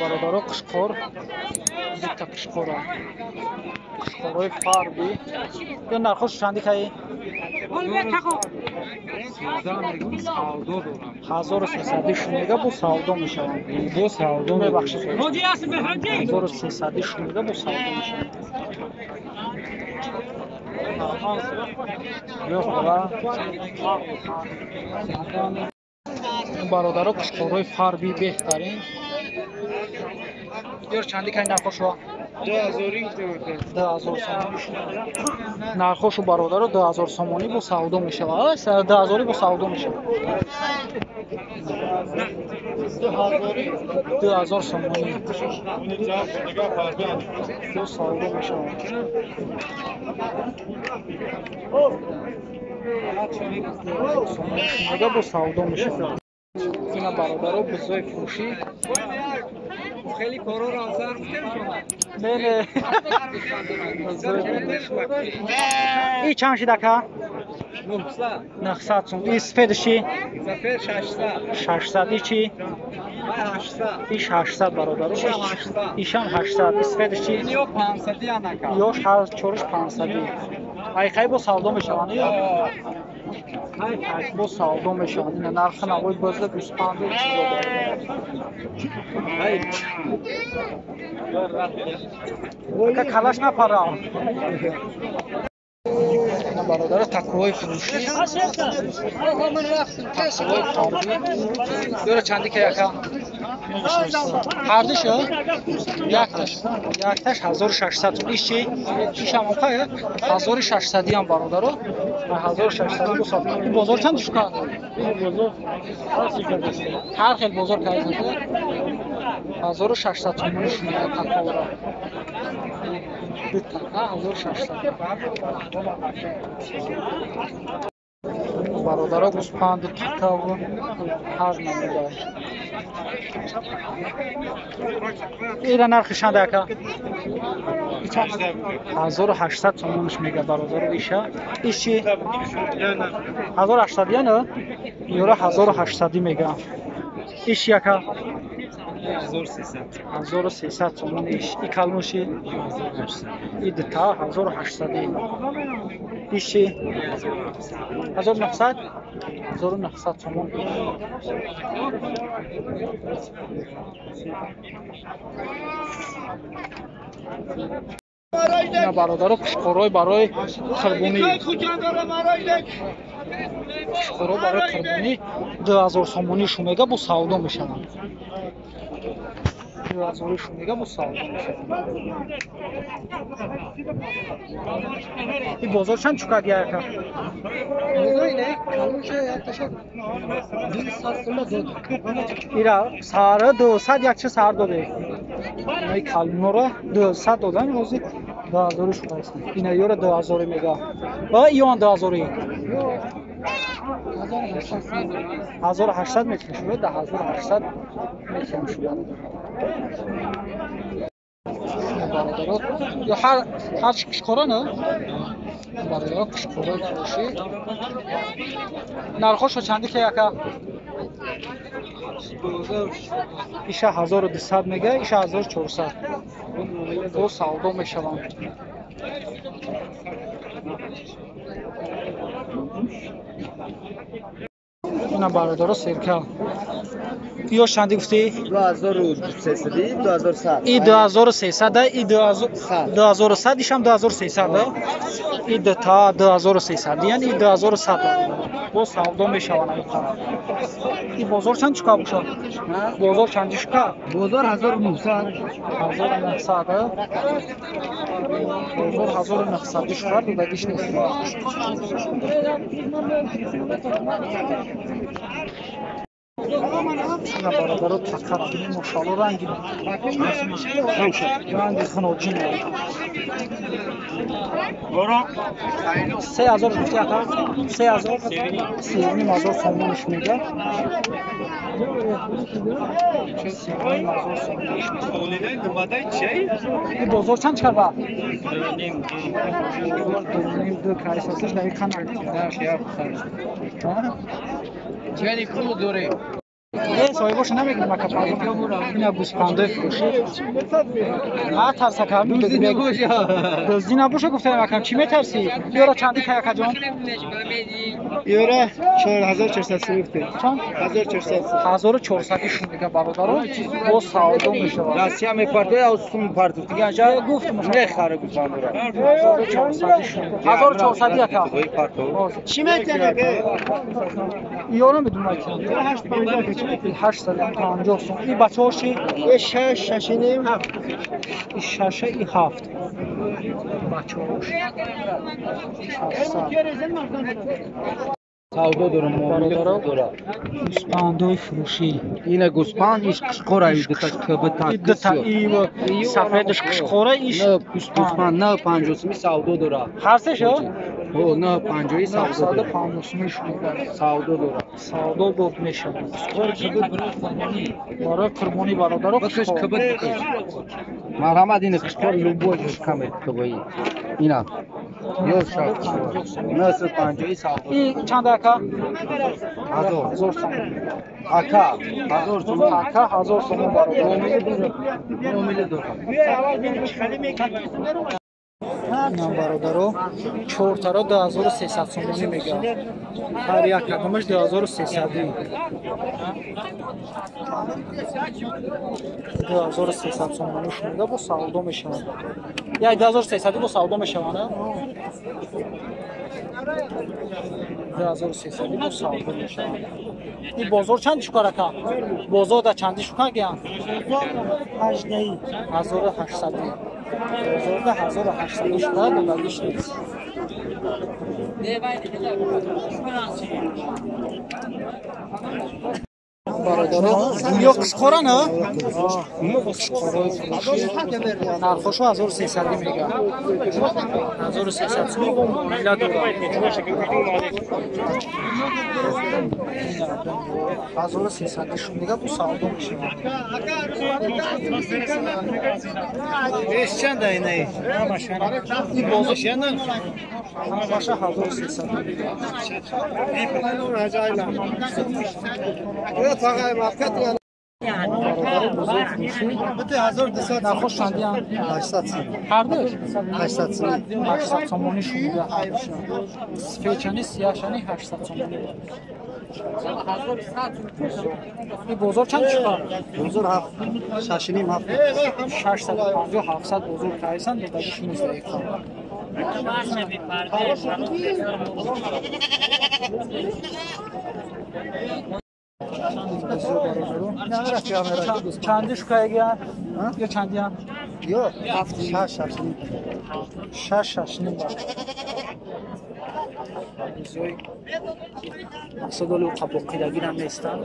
Бародаро қушқор, дикта қушқора. Қушқорои фарби. Ё нархош чанди кай? 1300 шумега бо савдо мешаванд. Бо савдо мебахшед. 1300 шумега бо савдо мешаванд. Бародаро қушқорои фарби беҳтарин. Ёр чанди кай нархошо? 2000 сомонӣ. Нархошу бародаро 2000 сомонӣ бо савдо мешавад. 2000 бо савдо мешавад. 2000 сомонӣ бо савдо мешавад. Сомонӣ бо савдо мешавад. Ина бародаро бузои фурӯшӣ. خیلی کارا رو افزار گفتیم شما. نه نه. ای چند شد اکا؟ 900. 900 سوم. ای سفیدشی؟ سفید 600. 600. ای چی؟ 800. ای 800 برادر. ایشم 800. ای سفیدشی؟ ایو 500 اکا. یوش هر چورش 500. ای خیلی با سودا میشوند. Бо савдо мешаванд. Ина нархи навои бозда 25 чизо дорад. Калаш напарам. Ина бародаро такоҳои фурӯшӣ. Такоҳои фарбӣ. Ёра чанди ка яка? Ҳардуш? Якташ. Якташ 1600 сом. Иш чи? Ишам оқая? 1600 ям бародаро. 1600 бо савдо. Ин бозор чанд шука? Ҳар хел бозор кайза. 1600 сомонӣ шумега такоҳоро. Ду така 1600. Бародаро гӯспанду такаву ҳар намуда. Ира нархи чанд ака? 1800 сомониш мега бародаро иша. Иш чи? 1800 яна? Ёра 1800 мега. Иш яка? 1300 сомон иш. И калмуши? И дута 1800. Иш чи? 1900? 1900 сомон. Ина бародаро қушқорои барои қурбонӣ. Қушқоро барои қурбонӣ 2000 сомонӣ шумега бо савдо мешаванд. 2000 шумега бо савдо мешаванд. Ин бозор чанд чукак яка? Бозор ине калонша якташа 200 сомон дод. Ира саҳара 200 якча саҳар доде. Инаи калонора 200 додан ҳозир 2000 шудааст. Ина ёра 2000 мега. Ва иён 2000. 1800 метр шуда, 1800 метр шуда. Бародаро, ё ҳар қушқора на? Бародаро қушқораи фурӯшӣ. Нархошо чанди ки яка? Иша 1200 мега, иша 1400. Бо савдо мешаванд. Ина бародаро серка. Ё чанди гуфтӣ? 2300, 2100. И 2300, и 2100, ишам 2300. И дута 2300, яъне 2100. Бо савдо мешаванд ин. И бозор чанд чука бошад? Бозор чанд чука? Бозор 1900. 1900. Бозор 1900 чука додагиш нест. Ина бародаро такара бинем, мошалло ранги хуноҷин. 3000 гуфти ака? 3000? 3500 сомониш мега. 3500 сомониш мега. Ин бозор чанд чикар ба? 2.5 кайсасаш дақиқан. Чани пул дорем. Соҳибоша намегирем ака ина гӯспандои фурӯшӣ. А тарса кардум дуздӣ набоша гуфтаем акам чӣ метарсӣ? Ёра чанди кай акаҷон? Ёра 4400 сум гуфтем. Чанд? 1400. 1400 шумига бародаро бо савдо мешавад. Россия мепартояд, а сум партофт. Дига анҷа гуфтум мехаре гӯспандора. 1400 ака. Чӣ метиҳад? Ёра медонам 850 сум. И бачаҳо чи? 6, 6.5, 7. 6 и 7. Бачаҳош. 600. Савдо дорам, муомила дорам. Гӯспандои фурӯшӣ. Ина гӯспанд иш қишқора дуташ кб Дута и сафедаш қишқора иш гӯспанд 950 суми савдо дора. Ҳар се шо? Ҳо 950 савдо дора. 950 суми шунида. Савдо дора. Савдо бод мешавад. Барои қурбонӣ бародаро бикаш кб бикаш. Марҳамат ин қишқор любой каме кб. Ина ё шаш. 950 савдо. И чанд ака? 1000 сом. Ака 1000 сом. Ака 1000 сом бародар. Муомила дорам. Инам бародаро чортаро 2300 сомонӣ мегӯянд. Ҳар як кадомаш 2300. 2300 сомонӣ шунида бо савдо мешавад. Як 2300 бо савдо мешавад, а? 2300 бо савдо мешавад. Ин бозор чанд шукар ака? Бозор да чанди шукар гиянд? 1800. Бозорда 1800 шукар додагиш нест. Бародаро, ё қишқора на? Қишқораи фурӯшӣ. Нархошо 1300 мегӯянд. 1300 сум муомила дорад. 1300 шумига бо савдо мешавад. Чанд айнаи? Ин бозор ҳамаша 1300. Нархош чандиянд? 800 сом. Ҳардуш? 800 сом. 800 сомонӣ шунида ҳардуша. Сфечани сияшани 800 сомонӣ. Ин бозор чанд шукар? Бозор 6.5 7. 650 700 бозор кайсан додагиш нест дақиқа. Чанди шукаягиян? Ё чандиян? Ё 7 6 6.5. 6 6.5 ба. Мақсад оли қабоқидагирам нестанд.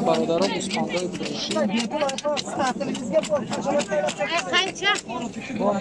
Бародаро гӯспандои фурӯшӣ.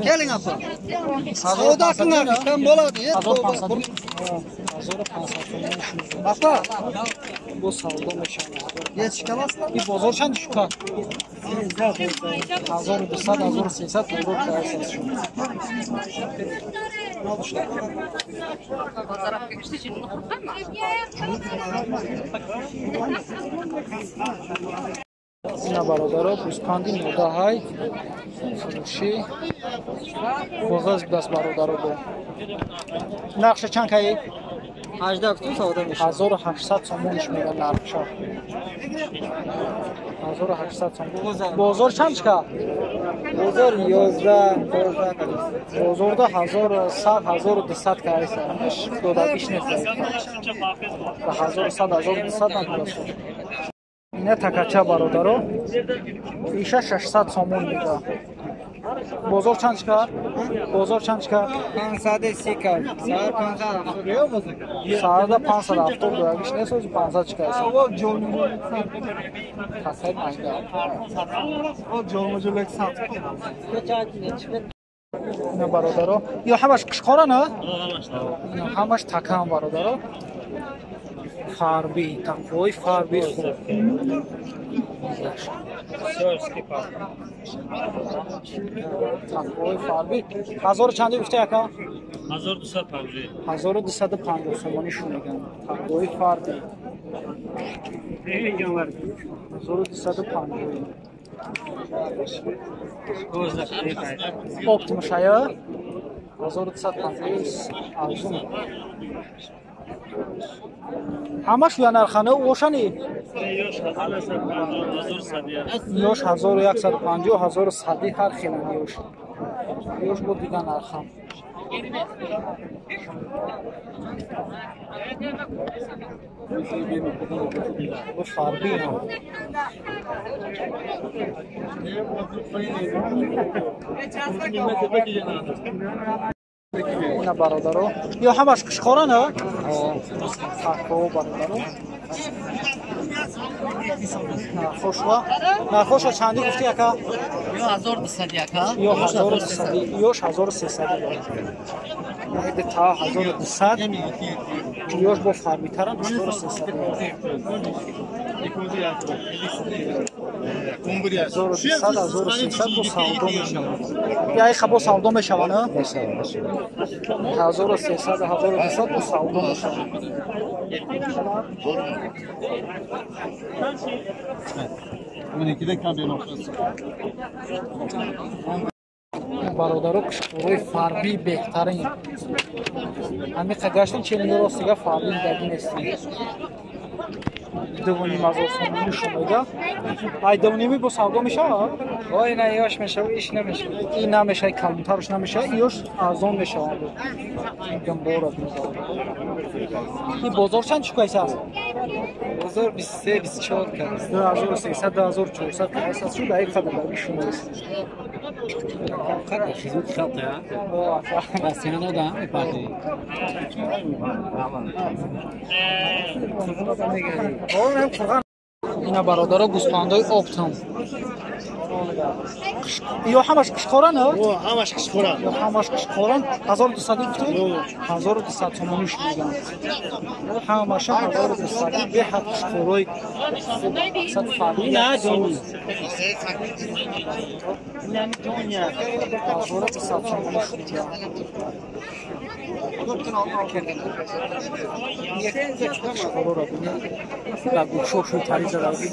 Keling apa? Savdo qiling, bo'ladi. 1500 сомонӣ. Apa, бо савдо мешавад. Yetishkalasizlar. Ин бозор чанд шукар? 1200 1300 бозор кайсад шуд. Ина бародаро гӯспанди модаҳай фурӯшӣ боғаз будаст бародаро бо. Нархша чанд каи? 18 сум савдо мешавад. 1800 сомониш мегӯяд нархша. 1800 сом. Бозор чанд шука? Бозор 11 12. Бозорда 1100 1200 кайса. Додагиш нест. Ба 1100 1200 надодаст. Ина такача бародаро. Иша 600 сомон мегӯяд. Бозор чанд шукар? Бозор чанд шукар? 530 кар. Сар 570. Сарда 570 додагиш нест, ози 500 шукайса. Тасай майда. Ина бародаро. Ё ҳамаш қишқора на? Ҳамаш такам бародаро. Фарби, такои фарби хуб. Такои фарби. Ҳазору чанди гуфта яка? 1250. 1250 сомонӣ шуниган. Такои фарди. 1250. Оптимушая 1250 арзун. Ҳамаш я нархана ошани? Ёш 1150, 1100 ҳар хелан ёш. Ёш бо дига нархам. Бо фарби. Ина бародаро. Ё ҳамаш қишқора на? Тако бародаро. Нархошва. Нархошва чанди гуфти ака? Ё 1200 ака. Ё 1200, ёш 1300. Та 1200. Ёш бо фармитарам 1300. 1200, 1300 бо савдо мешавад. Я иха бо савдо мешавад, на? 1300, 1200 бо савдо мешавад. Бародаро қишқорои фарбӣ беҳтарин. Ҳамиқа гаштам челини ростига фарбӣ дидаги нестем. 2,5 ҳазор сомонӣ шумода. Ай 2,5 бо савдо мешавад? Ой, на ёш мешавад, иш намешавад. И намешавад, калонтарш намешавад, ёш арзон мешавад. Гамбора. И бозор чанд чукайс аст? Бозор 23, 24 кас. 2300, 2400 кас аст. Шуд ай қадар бари шумо аст. خدمت خلطه بس هنا نوضع بعدين. Ина бародаро гӯспандои оптом. Ё ҳамаш қишқоран? Ҳамаш қишқоран. Ё ҳамаш қишқоран. 1200 гуфтӣ? 1200 сомонӣ шудиган. Ҳамаша 1200 беҳад қишқорои сад фарми. На ҷони. 1200 сомонӣ шудиган. Қишқороро бинед. Дар гӯшошон тари задаги.